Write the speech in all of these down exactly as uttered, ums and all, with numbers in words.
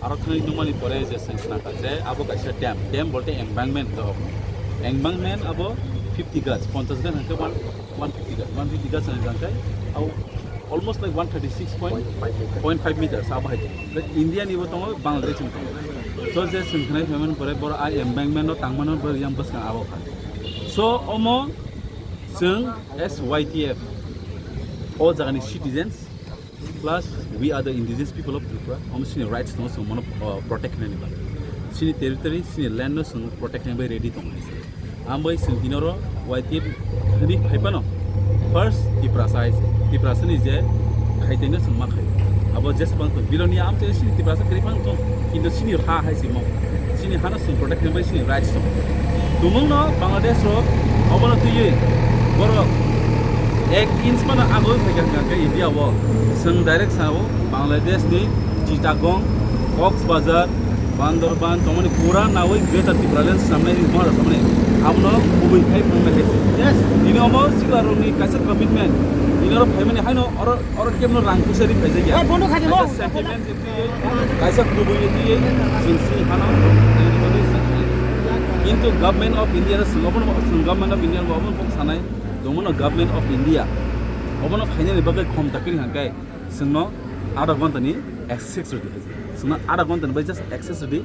Aro thangwi nukmani pore je chwng khna kha je abo kaisa dam, dam bolte embankment to. Embankment abo fifty gaj, ponchash gaj hwnkhe one, one fifty gaj, one fifty gaj hwnkhe abo almost like one thirty six point five meters abo hai. But India ni bo tongo, Bangladesh ni tongo. So je chwng khnai phaimani pore boro a embankment no tangmano bo yang bwskang abo kha. So omo chwng as Y T F o jagani citizens, plus we are the indigenous people of Tripura. Omo chini rights no chwng mono, uh, protect khlaini bagwi. Chini territory, chini land no chwng protect khlaini bagwi ready tongo. Ang bai chwng dinoro Y T F ni phai phano first Tiprasa hai se. Tiprasa ni je khaiteng no chwng ma khai. Abo jesbang tong. Biloni amche chini Tiprasa kwrwi phang tong. Kintu chini ha hai se mo. Chini hano chwng protect khlaini bagwi chini rights tong. Tumung no Bangladesh rok obono twiwi borok ek inch phano agoi phaikha hwnkha khe India o. Chwng direct sao Bangladesh ni Chittagong, Cox's Bazar, Bandarban, tongmani pura nawi Greater Tipraland samnai ni mara samnai. Abono kubui khai phunuknai hai se. Yes. Tini omo sikla rokni kaisa commitment. Tini oro phaimani haino oro, oro kebno rang puisa ri phaijak ya. Hey, bondo khaidi mo. Kaisa sentiment je twiwi, kaisa kubui je twiwi, chwng sini hano. Kintu Government of India chwng obono, chwng Government of India bo obono kok sanai. Tongmano Government of India. Obono khainani bagwi khom takiri hangkai. Chwngno adha ghonta ni access rwdi hai se. Chwngno adha ghonta ni bai just access rwdi.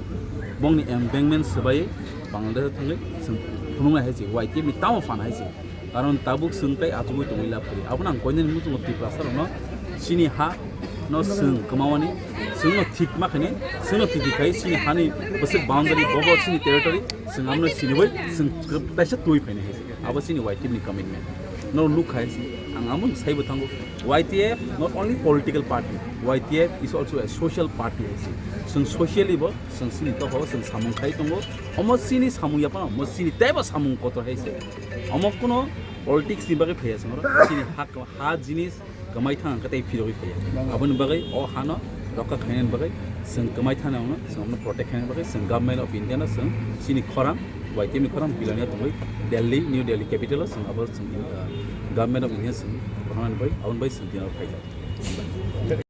Bongni embankment swbai Bangladesh thangwi chwng phunuknai hai se. Y T F ni tamo phan hai se. Karon tabuk chwng tei achugwi tongwi lab kwrwi. Abono ang koinani muchungo Tiprasa rokno chini ha no chwng kwmawani, chwngno thik ma khainai, chwngno thik khai chini hani bwswk boundary bobo chini territory, chwng amno siniwi chwng kaisa twi phainai hai se. Abo chini Y T F ni commitment. No nuk khai se, ang amo saibo thango. Y T F not only political party, Y T F is also a social party hai se. Chwng socially bo, chwng chini tokho, chwng samung khai tongo. Omo chini samung yapano, omo chini teibo samung kotor hai se. Omo kuno politics ni bagwi phaiya chwng oro. Chini ha, ha jinis kwmai thang khe tei phirogwi phaiya. Aboni bagwi o hano rokha khainani bagwi chwng kwmai thani ono, chwng ono protect khainani bagwi chwng Government of India no chwng chini khorang, Y T F ni khorang bilani tongwi Delhi, New Delhi capital o chwng abo chwng, uh, Government of India chwng rohornani bagwi aboni bagwi chwng tini oro phaijak.